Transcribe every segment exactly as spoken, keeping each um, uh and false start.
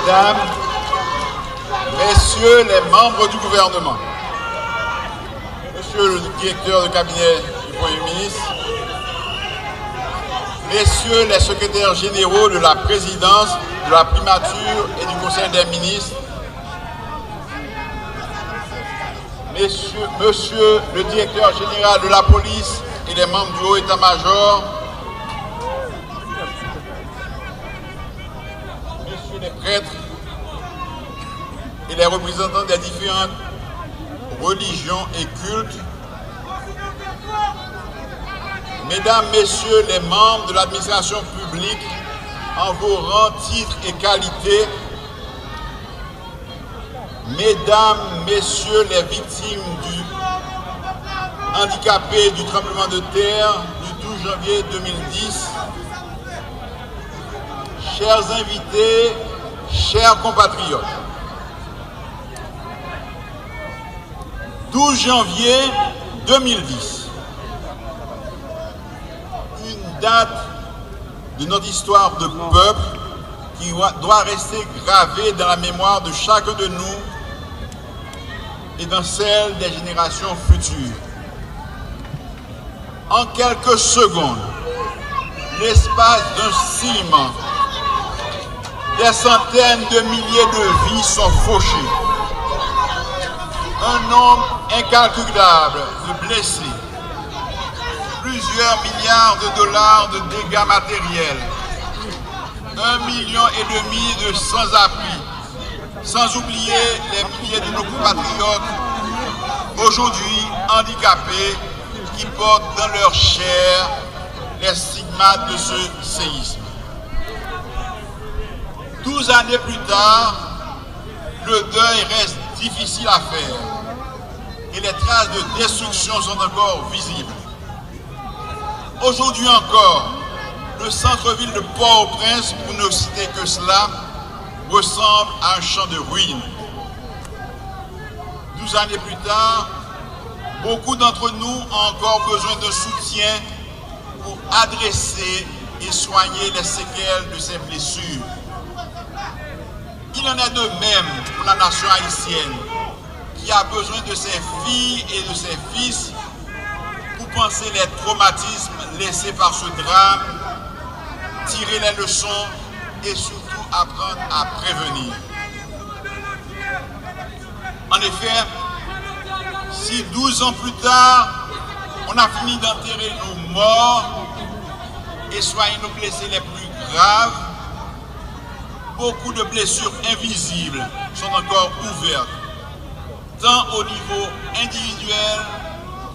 Mesdames, Messieurs les membres du gouvernement, Monsieur le directeur de cabinet du Premier ministre, Messieurs les secrétaires généraux de la présidence, de la primature et du conseil des ministres, Messieurs, Monsieur le directeur général de la police et les membres du haut état-major, Messieurs les prêtres et les représentants des différentes religions et cultes, Mesdames, Messieurs les membres de l'administration publique en vos rangs, titres et qualités, Mesdames, Messieurs les victimes du handicapés du tremblement de terre du douze janvier deux mille dix, chers invités, chers compatriotes, douze janvier deux mille dix, une date de notre histoire de peuple qui doit rester gravée dans la mémoire de chacun de nous et dans celle des générations futures. En quelques secondes, l'espace d'un sifflement, des centaines de milliers de vies sont fauchées. Un nombre incalculable de blessés, plusieurs milliards de dollars de dégâts matériels, un million et demi de sans-abri, sans oublier les milliers de nos compatriotes aujourd'hui handicapés qui portent dans leur chair les stigmates de ce séisme. Douze années plus tard, le deuil reste difficile à faire et les traces de destruction sont encore visibles. Aujourd'hui encore, le centre-ville de Port-au-Prince, pour ne citer que cela, ressemble à un champ de ruines. Douze années plus tard, beaucoup d'entre nous ont encore besoin de soutien pour adresser et soigner les séquelles de ces blessures. Il en est de même pour la nation haïtienne, qui a besoin de ses filles et de ses fils pour panser les traumatismes laissés par ce drame, tirer les leçons et surtout apprendre à prévenir. En effet, si douze ans plus tard, on a fini d'enterrer nos morts et soigner nos blessés les plus graves, beaucoup de blessures invisibles sont encore ouvertes, tant au niveau individuel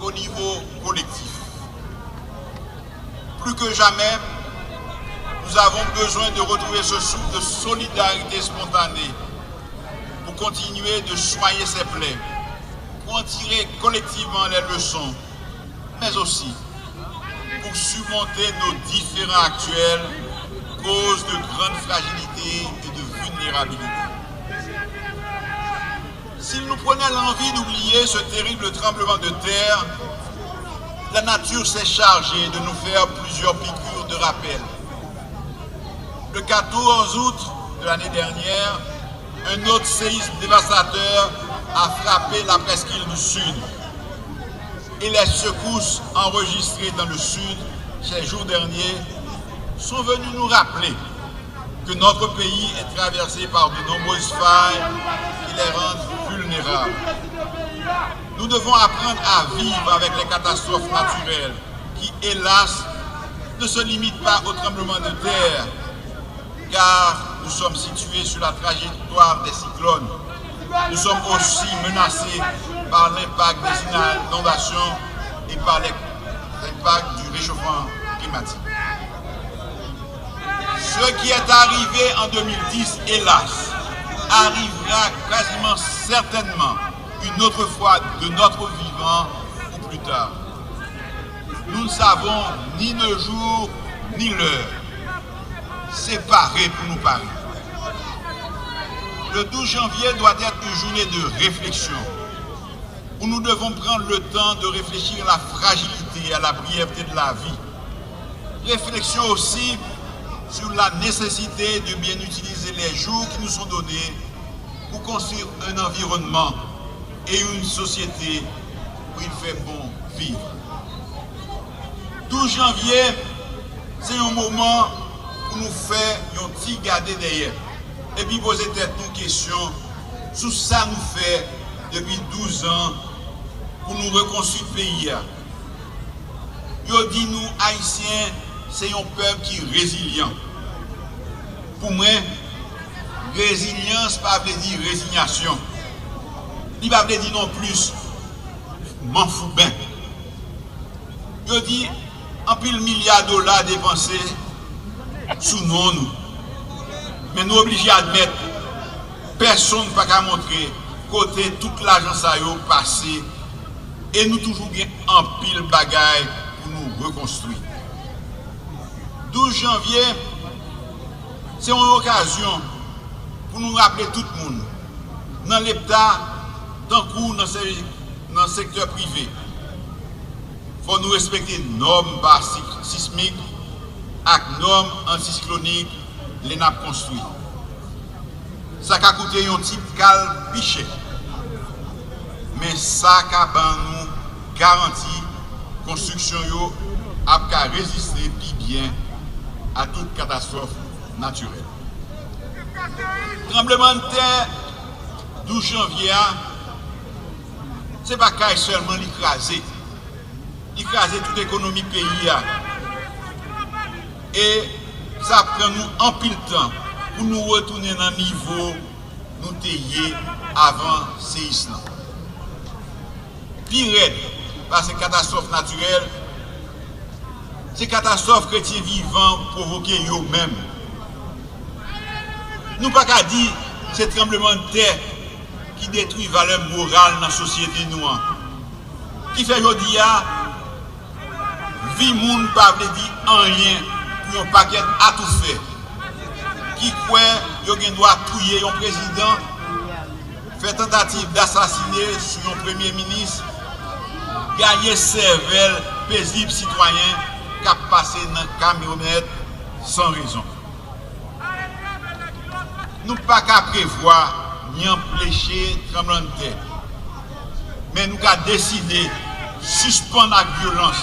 qu'au niveau collectif. Plus que jamais, nous avons besoin de retrouver ce souffle de solidarité spontanée pour continuer de soigner ces plaies, pour en tirer collectivement les leçons, mais aussi pour surmonter nos différends actuels, cause de grande fragilité et de vulnérabilité. S'il nous prenait l'envie d'oublier ce terrible tremblement de terre, la nature s'est chargée de nous faire plusieurs piqûres de rappel. Le quatorze août de l'année dernière, un autre séisme dévastateur a frappé la presqu'île du Sud. Et les secousses enregistrées dans le Sud ces jours derniers sont venues nous rappeler que notre pays est traversé par de nombreuses failles qui les rendent vulnérables. Nous devons apprendre à vivre avec les catastrophes naturelles qui, hélas, ne se limitent pas aux tremblements de terre, car nous sommes situés sur la trajectoire des cyclones. Nous sommes aussi menacés par l'impact des inondations et par les impacts du réchauffement climatique. Ce qui est arrivé en deux mille dix, hélas, arrivera quasiment certainement une autre fois de notre vivant ou plus tard. Nous ne savons ni le jour ni l'heure. Se pare pou nou pare. Le douze janvier doit être une journée de réflexion où nous devons prendre le temps de réfléchir à la fragilité et à la brièveté de la vie. Réflexion aussi sur la nécessité de bien utiliser les jours qui nous sont donnés pour construire un environnement et une société où il fait bon vivre. Douz janvye, se yon moman pou nou fè yon ti gade dèyè epi poze tèt nou kesyon sou sa nou fè depi douz an pou nou rekonstwi peyi a. Yo di nou Ayisyen se yon pèp ki rezilyan. Pou mwen, rezilyans pa vle di rezinyasyon. Li pa vle di non plis manfouben. Yo di anpil milya dola depanse sou non nou. Men nou oblije admèt, pèsonn pa ka montre kote tout lajan sa yo pase e nou toujou gen anpil bagay pou nou rekonstwi. Douz janvye, se yon okazyon pou nou raple tout moun, nan lepta tankou nan sè- nan sektè prive, fò nou respekte nòm pa sik- sismik ak nòm antisiklonik lè n ap konstwi. Sa ka koute yon ti kal pi chè, men sa ka ban nou garanti konstriksyon yo ap ka reziste pi byen a tout katastwòf natirèl. Tranblemanntè douz janvye a, se pa kay sèlman li kraze. Li kraze tout ekonomi peyi a. E sa pran nou anpil tan pou nou retounen nan nivo nou te ye avan seyis lan. Pi rèd pase katastwòf natirèl, se katastwòf kretyen vivan pwovoke yo menm. Nou pa ka di se tranblemanntè ki detwi valè moral nan sosyete nou an. Ki fè jodi a, vi moun pa vle di anyen pou yon pakèt atoufè ki kwè yo gen dwa touye yon prezidan, fè tantativ dasasine sou yon premye minis, gaye sèvèl pezib sitwayen k ap pase nan kamyonèt san rezon. Nou pa ka prevwa ni anpeche tranblemanntè, men nou ka deside sispann ak vyolans.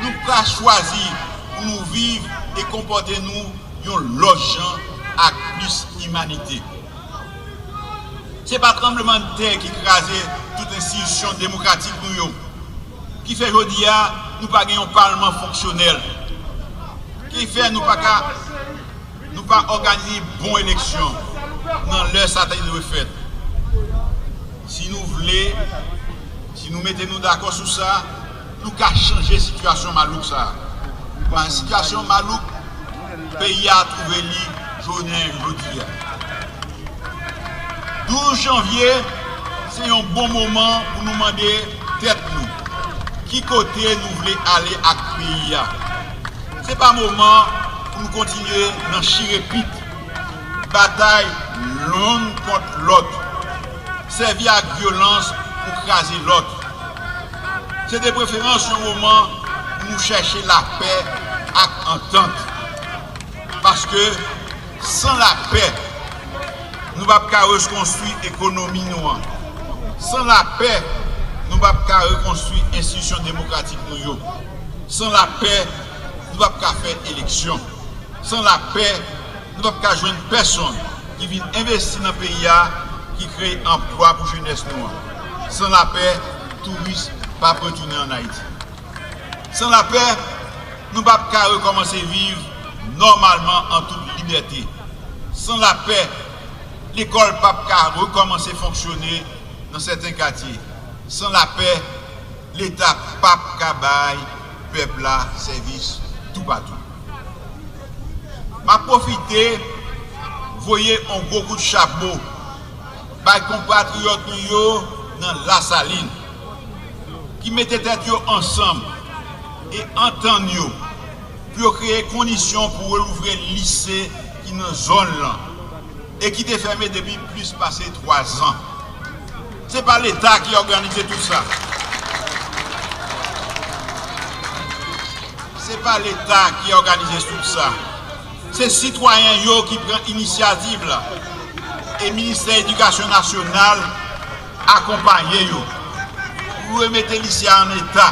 Nou ka chwazi pou nou viv e konpòte nou yon lòt jan ak plis imanite. Se pa tranblemanntè ki kraze tout enstitisyon demokratik nou yo, ki fè jodi a nou pa gen yon palman fonksyonèl, ki fè nou pa ka, nou pa òganize bon eleksyon nan lè sa te dwe fèt. Si nou vle, si nou mete nou dakò sou sa, nou ka chanje sitiyasyon malouk sa a. Paske sitiyasyon malouk peyi a twouve li jounen jodi a. Douz janvye, se yon bon moman pou nou mande tèt nou ki kote nou vle ale ak peyi a. Se pa moman pou nou kontinye nan chire pit, batay youn kont lòt, sèvi ak vyolans pou kraze lòt. Se de preferans yon moman pou nou chèche lapè ak antant. Paske san lapè, nou p ap ka rekonstwi ekonomi nou an. San lapè, nou p ap ka rekonstwi enstitisyon demokratik nou yo. San lapè, nou p ap ka fè eleksyon. San lapè, nou p ap ka jwenn pèsonn ki vin envesti nan peyi a, ki kreye anplwa pou jenès nou an. San lapè, touris p ap retounen ann Ayiti. San lapè, nou p ap ka rekòmanse viv nòmalman an tout libète. San lapè, lekòl p ap ka rekòmanse fonksyone nan sèten katye. San lapè, Leta p ap ka bay pèp la sèvis toupatou. M ap pwofite voye yon gwo kout chapo bay konpatriyòt nou yo nan Lasalin, ki mete tèt yo ansanm e antann yo pou yo kreye kondisyon pou relouvre lise ki nan zòn lan e ki te fèmen depi plis pase twazan. Se pa Leta ki òganize tout sa. Se pa Leta ki òganize tout sa. Se sitwayen yo ki pran inisyativ la, e Ministè Edikasyon Nasyonal akonpaye yo pou remete lise a an eta,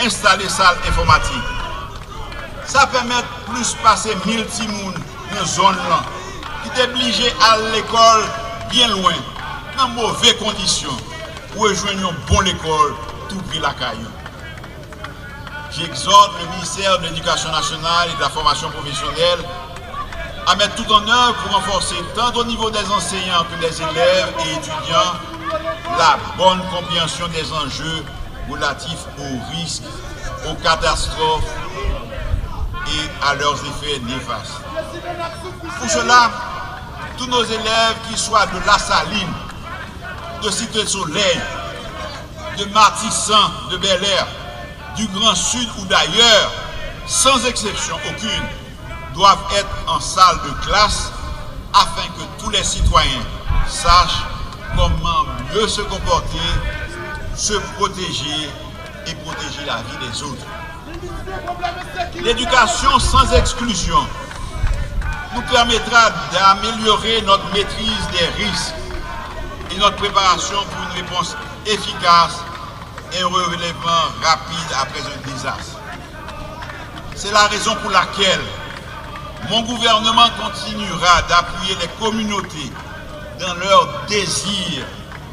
enstale sal enfòmatik. Sa pèmèt plis pase mil timoun nan zòn lan ki te blije al lekòl byen lwen, nan move kondisyon, rejwenn yon bon lekòl tou pre lakay yo. J'exhorte le ministère de l'Éducation nationale et de la formation professionnelle à mettre tout en œuvre pour renforcer, tant au niveau des enseignants que des élèves et étudiants, la bonne compréhension des enjeux relatifs aux risques, aux catastrophes et à leurs effets néfastes. Pour cela, tous nos élèves, qu'ils soient de La Saline, de Cité Soleil, de Matisan, de Bèlè, du Grand Sud ou d'ailleurs, sans exception aucune, doivent être en salle de classe afin que tous les citoyens sachent comment mieux se comporter, se protéger et protéger la vie des autres. L'éducation sans exclusion nous permettra d'améliorer notre maîtrise des risques et notre préparation pour une réponse efficace et un relèvement rapide après un désastre. C'est la raison pour laquelle mon gouvernement continuera d'appuyer les communautés dans leur désir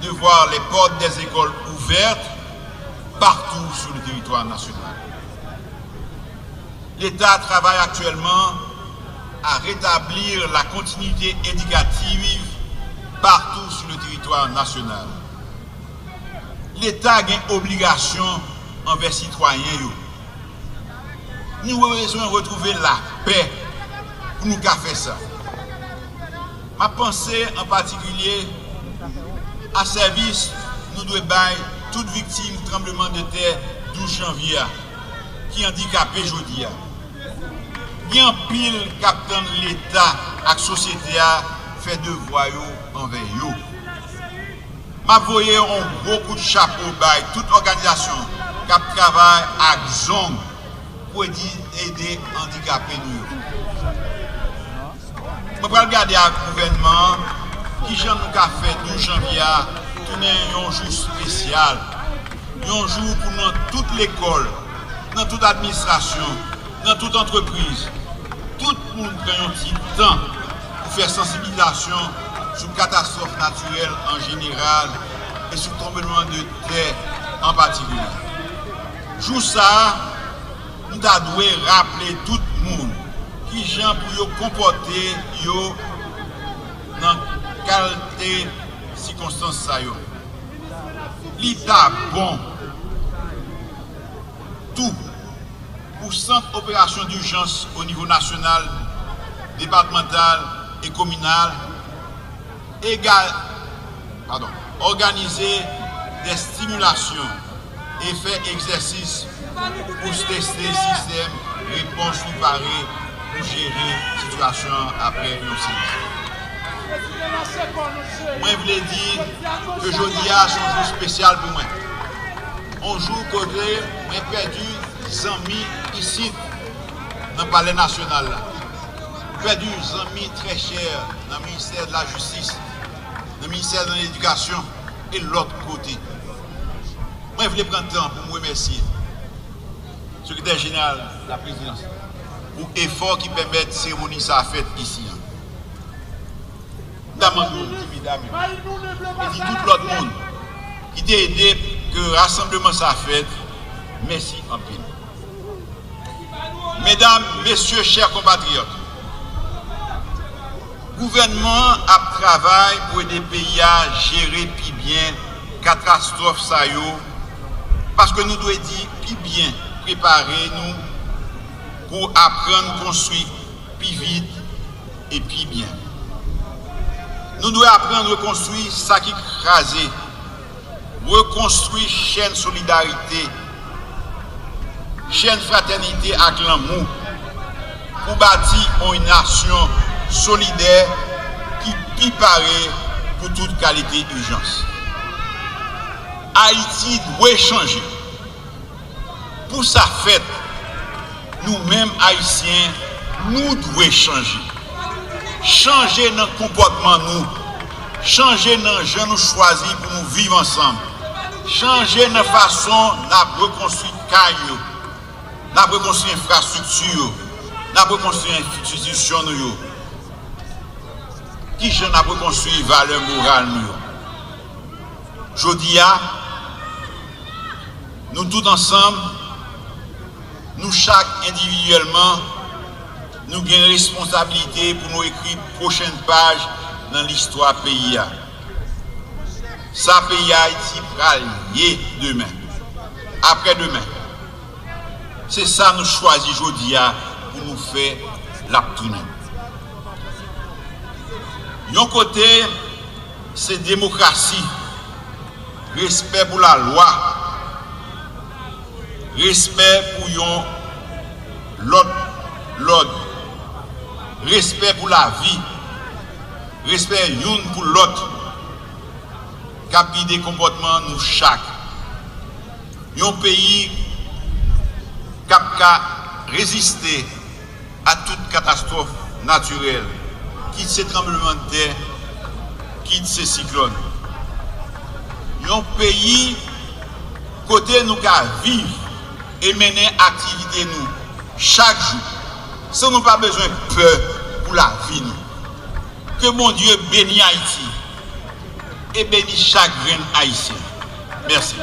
de voir les portes des écoles ouvertes partout sur le territoire national. L'État travaille actuellement à rétablir la continuité éducative partout sur le territoire national. Leta gen obligasyon anvè sitwayen yo. Nou bezwen retwouve lapè pou nou ka fè sa. M ap panse an patikilye a sèvis nou dwe bay tout viktim tranblemanntè douz janvye a ki andikape jodi a. Gen anpil k ap tann Leta ak sosyete a fè devwa yo anvè yo. M ap voye yon gwo kout chapo bay tout òganizasyon k ap travay ak zong pou edi, ede andikape nou yo. Mwen pral gade ak gouvènman an kijan nou ka fè douz janvye a tounen yon jou espesyal, yon jou pou nan tout lekòl, nan tout administrasyon, nan tout antrepriz, tout moun pran yon ti tan pou fè sansibilizasyon sou katastwòf natirèl an jeneral e sou tranblemanntè an patikilye. Jou sa a, nou ta dwe raple tout moun kijan pou yo konpòte yo nan kalte sikonstans sa yo. Li ta bon tou pou sant operasyon dijans o nivo nasyonal, depatmantal e kominal egal, padon, òganize de stimilasyon e fè egzèsis pou teste sistèm repons nou pare pou jere sitiyasyon an apre yon sezi. Mwen vle di ke jodi a se yon jou espesyal pou mwen. Yon jou kote mwen pèdi zanmi isit nan Palè Nasyonal la. Pèdi zanmi trè chè nan ministè de la jistis, nan ministè de ledikasyon e lòt kote. Mwen vle pran tan pou m remèsye Sekretè Jeneral Laprezidans pou efò ki pèmèt seremoni sa a fèt isi an. Notaman nou, ti medam yo, epi tout lòt moun ki te ede ke rasanbleman sa a fèt, mèsi anpil. Medam, mesye, chè konpatriyòt, gouvènman an ap travay pou ede peyi a jere pi byen katastwòf sa yo, paske nou dwe di pi byen prepare nou pou aprann konstwi pi vit e pi byen. Nou dwe aprann rekonstwi sa ki kraze, rekonstwi chèn solidarite, chèn fratènite ak lanmou pou bati yon nasyon solidè ki pi pare pou tout kalite ijans. Ayiti dwe chanje. Pou sa fèt, nou menm Ayisyen, Nou dwe chanje. Chanje nan konpòtman nou. Chanje nan jan nou chwazi pou nou viv ansanm. Chanje nan fason n ap rekonstwi kay yo, n ap rekonstwi enfrastrikti yo, n ap rekonstwi enstitisyon nou yo. Kijan n ap rekonstwi valè moral nou yo? Jodi a, nou tout ansanm, nou chak endividyèlman, nou gen responsabilite pou nou ekri pwochen paj nan listwa peyi a. Sa peyi Ayiti pral ye demen, aprè demen. Se sa nou chwazi jodi a pou nou fè l ap tounen. Yon kote, se demokrasi, respè pou lalwa, respè pou yon lòt lòd, respè pou lavi, respè youn pou lòt k ap gide konpòtman nou chak. Yon peyi k ap ka reziste a tout katastwòf natirèl, kit se tranblemanntè, kit se siklòn. Yon peyi kote nou ka viv e mennen aktivite nou chak jou, san nou pa bezwen pè pou lavi nou. Ke Bondye beni Ayiti e beni chak grenn Ayisyen. Mèsi.